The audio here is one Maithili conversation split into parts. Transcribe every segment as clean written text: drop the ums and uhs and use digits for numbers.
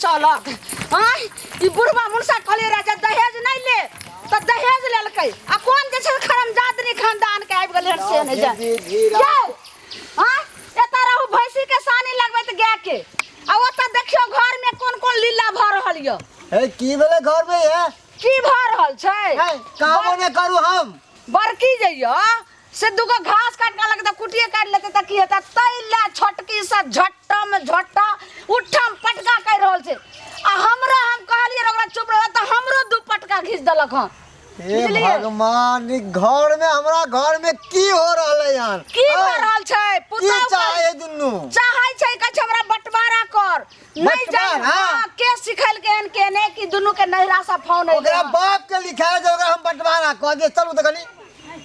चलत आँय ई बुढ़बा मुनसा कहलियै राजा दहेज नहि ले तऽ दहेज लेलकै आ कोन जे छै खरमजादनी खानदान के आबि गेलै हन से नहि जान यौ आँय एतऽ रहू भैंसी के सानी लगबैत गाय के आ ओतऽ देखियौ घर में कोन कोन लीला भऽ रहल यऽ हे की भेलै घर में ये की भऽ रहल छै हे कामो नहि करू हम बड़की जे यऽ से दूगो घास काट के अलग तऽ कुटिए काटि लेतै तऽ की हेतै तै लए छोटकी से झट्टम झट्टा उठम पटका करि रहल छै आ हमरा हम कहलियै ओकरा चुप रह तऽ हमरो दू पटका घीच देलक हन हे बुझलियै? भगवान ई घर में हमरा घर में की हो रहल है यार की भऽ रहल छै की पुतहु चाहे दुनू चाहै छै कहै छै हमरा बंटवारा कर नहि जान बंटवारा? हाँ, के सिखलकै हन के नहि कि दुनू के नैहरा से फोन अइलै ओकरा हन। बाप के लिखायल छै ओकरा हम बंटवारा कह दे चलू तऽ कनी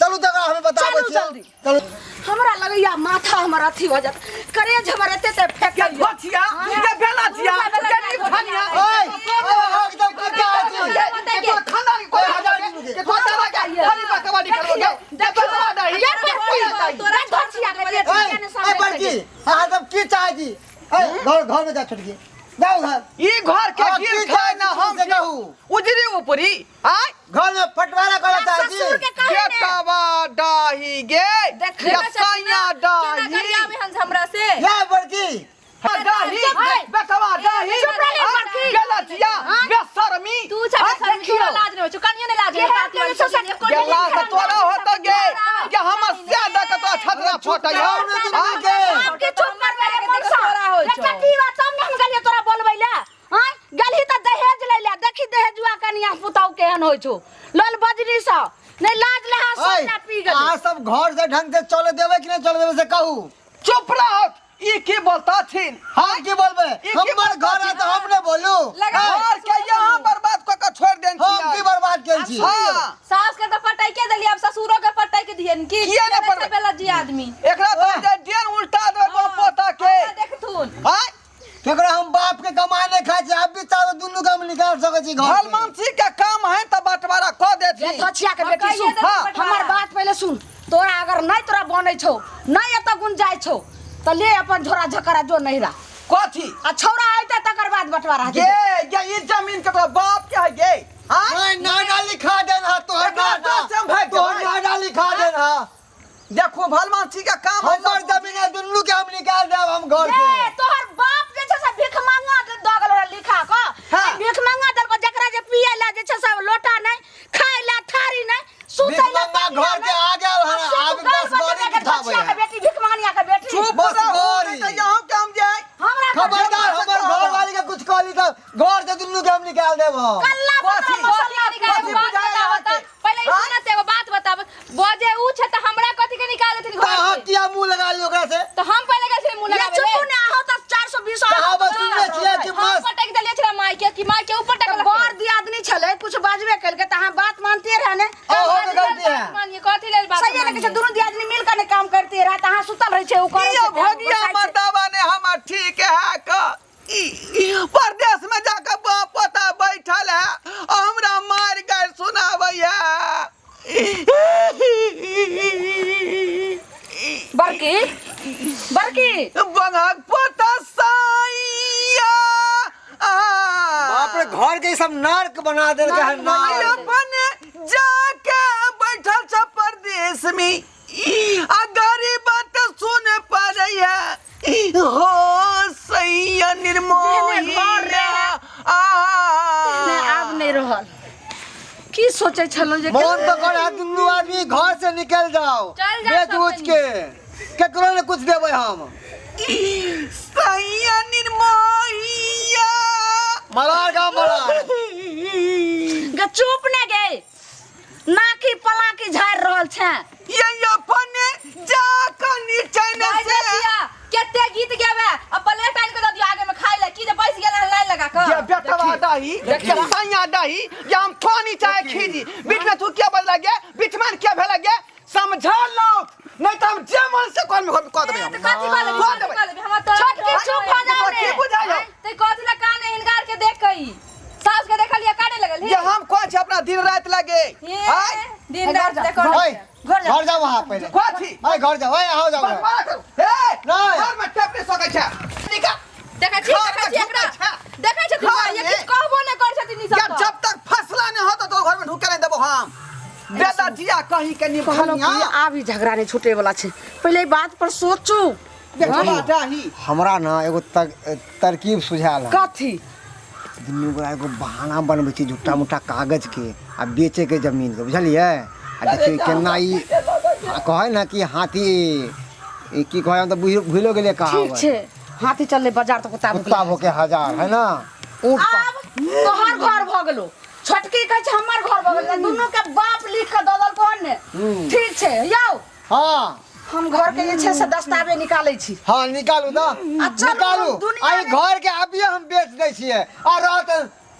चलू तऽ ओकरा हमे बताबै चलू छियै जल्दी। चलू हमरा लगैया माथा हमर अथी हो जात करेज हमर एते ते फेकैया के धोथिया के भेला छिया के निफनिया ओए ओए एकदम कुत्ता अछि के तोरा खानदान के कोई हजार के तोरा दादा के हरी बा कबड्डी करबो के बतवा दही ये बड़की तोरा धोथिया के बेटी ओए के ए बड़की अहाँ सब की चाहै छी ए घर घर में जा छोटकी जाओ घर ई घर के अहाँ गिर की खाए ना चाहै छी हम से कहू उजरी ऊपरी आय घर में फटवारा करऽ चाहै छी ससुर के कही ने बेटवा डाही गे देखै या सैया केना डाही गरियाबे हन हमरा से या बड़की डाही बेटवा डाही चुप रह रे बड़की। गलतिया बेशर्मी तू छा बेशर्मी तोरा लाज नहि होइ छौ कनियो नहि लाज होइ केहन केहन ससुर के गेला से तोरा होत गे के हमर से दे के तोरा छतरा फटै जाओ ने दुनू के आपके चुप कर मेरे मनसा तोरा होइ छौ। एकटा की बात तब ने हम गेलियै तोरा बोलबै ले आँय गेलही तऽ दहेज लै ले देखी दहेजुआ कनिया पुतहु केहन होइ छौ लल बजरी सँ नहि लाज लहा ओए सब पी गेलै अहाँ सब घर से ढंग से चले देबै कि नहीं चले देबै से कहू चुप रह ई की बोलताथिन हम की बोलबै ई की हमर घर है तऽ हम ने बोलू लगा घर के यहाँ बर्बाद कऽ के छोड़ देन हम की बर्बाद केल छी हाँ सास के तऽ पटैके देलियै आब ससुरो के पटैक दियन की किया ने पटबै? बेला जी आदमी एकरा तो जे डेन उल्टा देबै बाप पोता के हमरा देखथुन आय केकरो हम बाप के कमाए नहीं खाइ छी आब भी चाहो दुनू के हम निकाल सकै छी घर से। भलमानसी के काम है तऽ बंटवारा कऽ ये देथिन धोछिया के बेटी कहिए सुन देथिन हाँ, बंटवारा। हमर बात पहिले सुन तोरा अगर नहीं तोरा बनै छौ नहीं एतऽ गुण जाइ छौ तऽ ले अपन झोरा झकरा जो नहिरा कथी आ छौड़ा अयतै तकर बाद बंटवारा हेतै गे ये ई जमीन के तोरा बाप के है गे आय नहीं नाना लिखा देन हा तोहर एकरा नाना दोस्त हम भागि तोहर जेबै। नाना लिखा देन हा देखो भलमानसी के काम है हमर जमीन है दुनू के हम निकाल देब हम घर ए से तोहर बाप जे छै से भीख मांगा दऽ गेल रहै लिखा कऽ हाँ। आ भीख मांगा देलको जकरा जे पिए ला जे छै से लोटा नहि खाय ला थारी नहि सुतै भीख ला मांगा तकिया घर के नहि। आ गेल आ हन से आब तू गाल बस गड़ी बजबै के उठाबै धोछिया के है बेटी भीख मांगनिया के बेटी चुप बस रहू गौरी। नहीं तऽ यहाँ के हम जाए हमरा खबरदार हमर घर वाली के कुछ कहली तऽ घर से दुनू के हम निकाल देब हम कल्ला कथी? बतरा मसाला कथी निकाल कथी बात बुझायल बताब अहाँके? त पहिले ई सुनत एगो बात बताब बजे ऊ छै त हमरा कथी के निकाल देथिन तऽ अहाँ घर से किया मुंह लगा ली ओकरा से तो हम पहिले गेल छलियै मुंह ये लगाबै चुपू ले ने आहो तऽ 420 कहावत सुनने छियै कि हम मस्त पटक देलियै छलै माय के कि माय के ऊपर टकल बड़ दियादनी छलै कुछ बाजबे केलकै तऽ अहाँ बात मानते रहे ने अहो के गलती है मानिए कथी लेल बात सही लगै छै दुनू दियादनी मिल कऽ ने काम करते रहे तऽ अहाँ सुतल रहै छै ओ करै ये छै भोगिया मर्दावा ने हमर ठीक है का परदेश में जाकर बाप पोता बैठल है आ हमरा मार गारि सुनाबै है बड़की बड़की बंगक पोता साइया बाप रे घर के ई सब नर्क बना देलकै हन नर्क अपन जाके बैठल छ परदेश में आ गरीब बात सुन पड़ैया हो सैया जेहने घर निर्मोहिया आ नहि आब नहि रहल की सोचै छलहुँ जे मन तो कर है दुनू आदमी घर से निकल जाओ चल जाओ बेच सब उच के केकरो ने कुछ देबै हम सैया निर्मोहिया मरार गाँव मरार गे चुप ने गे नाकी पलाकी झाड़ि रहल छै ये अपने जा कनी चैन गाय से रसिया, केते गीत गेबे आ प्लेट आनि के दऽ दियौ आगे में खाइ ले की जे बैस गेल हन लाइन लगा कऽ ये बेटवा डाही ये सैया डाही ये हम खानी चाहे खीजी बीच में तू क्या बदला गया बीच में क्या भेला गया समझा लो नहीं तो हम जे मन से कॉल में कह देबै हम तऽ कथी कऽ लेबही कह कथी देबै कऽ लेबही हमरा तोरा छोटकी चुप भऽ जाउ की ने बुझाइयो ते कथी ला काने हिनकार के देख के ई सास के देखलियै काने लगल ये हम कौन छै अपना दिन रात लगे हे आय दिन रात देखो ओए घर जाओ वहाँ पहले कथी ओए घर जाओ ओए आओ जाओ घर। बकवास करू हे नहीं। घर में टेप नहीं सकै छै निकल देखै छी घर देखै छी में एकरा झुकै छै। देखै छी घर कहीं के कहलहुँ निभानिया कि आब ई झगड़ा नहि छूटे वाला छै, पहिले ई बात पर सोचू। बेटवा डाही। हमरा ना एगो तरकीब सुझायल हन। कथी? दुनू गोरा एगो बहाना बनबै छै झूठा मूठा कागज के आ बेचे के जमीन के, बुझलियै? आ देखियौ केना ई आ कहै ने कि हाथी ई की कहै, हम तऽ भूलो गेलियै ठीक कहावत। छै, हाथी चललै बाजार तऽ कुत्ता कुत्ता भूके हजार है ना, ऊँट आब तोहर घर भऽ गेलो, छोटकी कहै छै हमर घर भऽ गेल, दुनू के बाप लिख के दऽ देलको हन ने। ठीक छै यौ। हाँ। हम घर के जे छै से दस्तावेज निकालै छी। हाँ निकालू तऽ। आ चलू, निकालू। हम दुनिया आ ई में- घर के अभिये हम बेच दै छियै आ रहत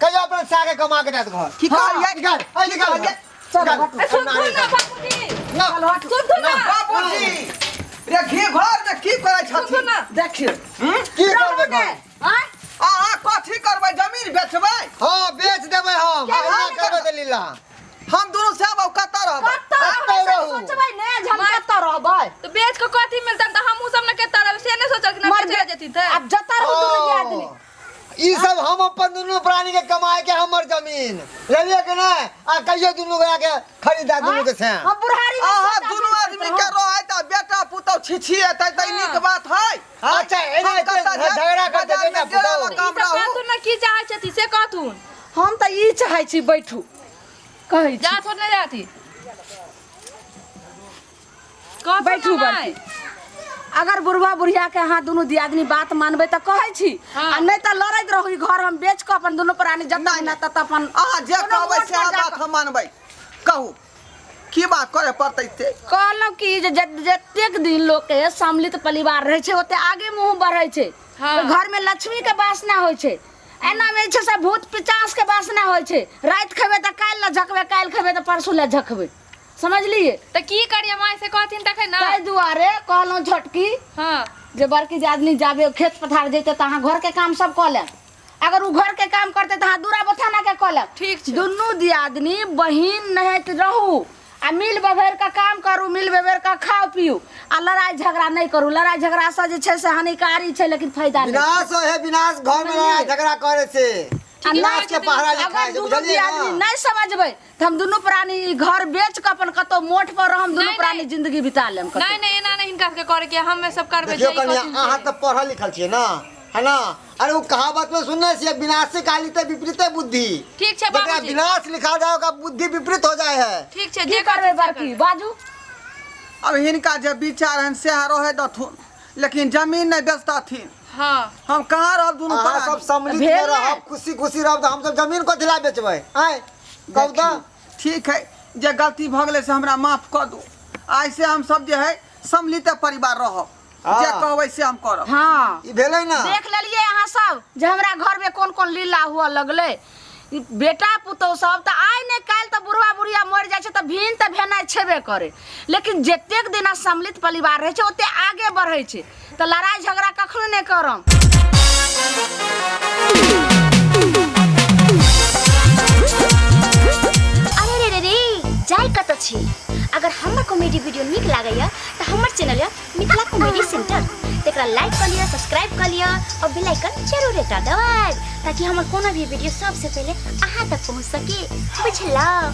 कहियो अपन सागे कमा के देत घर। की कहलियै? निकाल, आ निकाल। कहलियै? चल, निकाल। हटू। ए, सुन सुन ना बाबूजी। ना। चल, हटू। सुन सुन ना। बाबूजी रे, घी घर में की करै सुन छथिन? सुन ना। देखियौ। की करबै घर? आँय? अहाँ कथी करबै? जमीन बेचबै? हाँ बेच देबै हम। के अहिना हम करबै तऽ लीला। हम दुनू साहब अब कतऽ रहबै? कतऽ रहबै से रहू। सोचबै ने जे हम कतऽ रहबै। तो बेच के कथी मिलतन? तऽ हमहूँ सब ने कतऽ रहबै से नहि सोचलखिन, मर बेचै जेथिन तऽ। आब जतऽ रहू दुनू दियादनी। ई सब हम अपन दुनू प्राणी के कमाए के हमर जमीन लेलिए कि नहीं, आ कहियो दुनू गोरा के खरीदा दुनू के से। हम बुढ़ारी में अहाँ सोचा दुनू भी आदमी करैत के रहब। रहै तऽ बेटा पुतहु छिछिएतै तऽ ई नीक बात है? अच्छा, एना हम कतऽ जायब? झगड़ा करतै बाजारमे बेटा डेरा पुतहु। लऽ ई कऽ हम सब रहू। कहथुन ने की चाहै छथि से कहथुन। हम तऽ ई चाहै छी, बैठू कहै छी। जा छोड़ नहि जाथि। कहथुन बैठू ने माय। बड़की। अगर बुढ़वा बुढ़िया के अहाँ दुनू दियादनी बात मानबै तऽ कहै छी, हाँ। आ नहि तऽ लड़ैत रहू। ई घर हम बेच कऽ अपन दुनू प्राणी जतऽ ना ततऽ अपन अहाँ जे कोनो कहबै मोट पर सएह जा बात कऽ- हम मानबै। कहू की बात करे पड़तै से? कहलहुँ कि जे जतेक दिन लोक के सम्मिलित परिवार रहै छै ओते आगे मुँह बढ़ै छै। हाँ। ओहि घर में लक्ष्मी के वासना होइ छै, एना में जे छै से भूत पिचास के वासना होइ छै। राति खेबै तऽ काल्हि लए झकबै, काल्हि खेबै तऽ परसू लए झकबै, समझलियै? तऽ की करियै माय से कहथिन तखन ने। ताहि दुआरे कहलहुँ छोटकी हाँ। जे बड़की जे आदमी जाबे खेत पथार जैते तऽ अहाँ घर के काम सब कऽ लेब, अगर ओ घर के काम करते तऽ अहाँ दूरा बथाना के कऽ लेब। ठीक छै। दुनू दियादनी बहिन नहैत रहू आ मिल बभेर के काम करू, मिल बभेर के खाउ पीऊ आ लड़ाई झगड़ा नहि करू। लड़ाई झगड़ा से जे छै से हानिकारी छै, लेकिन फायदा नहि। विनाश हो है विनाश, घर में लड़ाई झगड़ा करे से आ विनाश के पहरा लिखा अगर है, दुनू बुझलियै दियादनी ना? नहि समझबै तऽ हम दुनू प्राणी ई घर बेच के अपन कतौ मोठ पर हम दुनू नहि, प्राणी नहि। जिंदगी बिता लेम कतौ। नहि नहि, एना नहि हिनका सबके करे के, हमे सब करबै। देखियौ जे ई कनिया, कहथिन से। अहाँ तऽ पढ़ल लिखल छियै ना, है ना? अरे वो कहावत में सुनने छियै, विनाशी काली ते विपरीते बुद्धि। ठीक छै जकरा बाबूजी। विनाश लिखा जाए ओकरा बुद्धि विपरीत हो जाए है। ठीक छै, की जे करबै कहथिन से बड़की बाजू। अब हिनका जे विचार हन सएह रहै दथुन, लेकिन जमीन नहि बेचतथिन। हाँ। हम कहाँ रहब दुनू अहाँ प्राणी? सब सम्मिलित भेल में ने? रहब, खुशी खुशी रहब तऽ हमसब जमीन कथी ला बेचबै? आँय कहू तऽ। ठीक है, जे गलती भऽ गेलै से हमरा माफ कऽ दू। आइ से हम सब जे है सम्मिलित परिवार रहब। हाँ। जे कहबै से हम करब। हाँ। ई भेलै ना। देख लेलियै अहाँ सब जे हमरा घर में कोन कोन लीला हुअ लगलै। ई बेटा पुतोह सब तऽ आइ नहि काल्हि तऽ बुढ़वा बुढ़िया मरि जाइ छै तऽ भिन तऽ भेनाइ छेबे करै, लेकिन जतेक दिना सम्मिलित परिवार रहै छै ओते आगे बढ़ै छै। तऽ लड़ाइ झगड़ा कखनो नहि करम। अरे रे रे रे, जाय कतऽ छी? अगर हमर कॉमेडी वीडियो नीक लागैया तऽ हमर चैनल यऽ मिथिला कॉमेडी सेंटर, तकरा लाइक कऽ लिअ, सब्सक्राइब कऽ लिअ और बेल आइकन जरूर एकटा दबाएब ताकि हमर कोनो भी वीडियो सबसे पहिले अहाँ तक पहुँच सके, बुझलहुँ?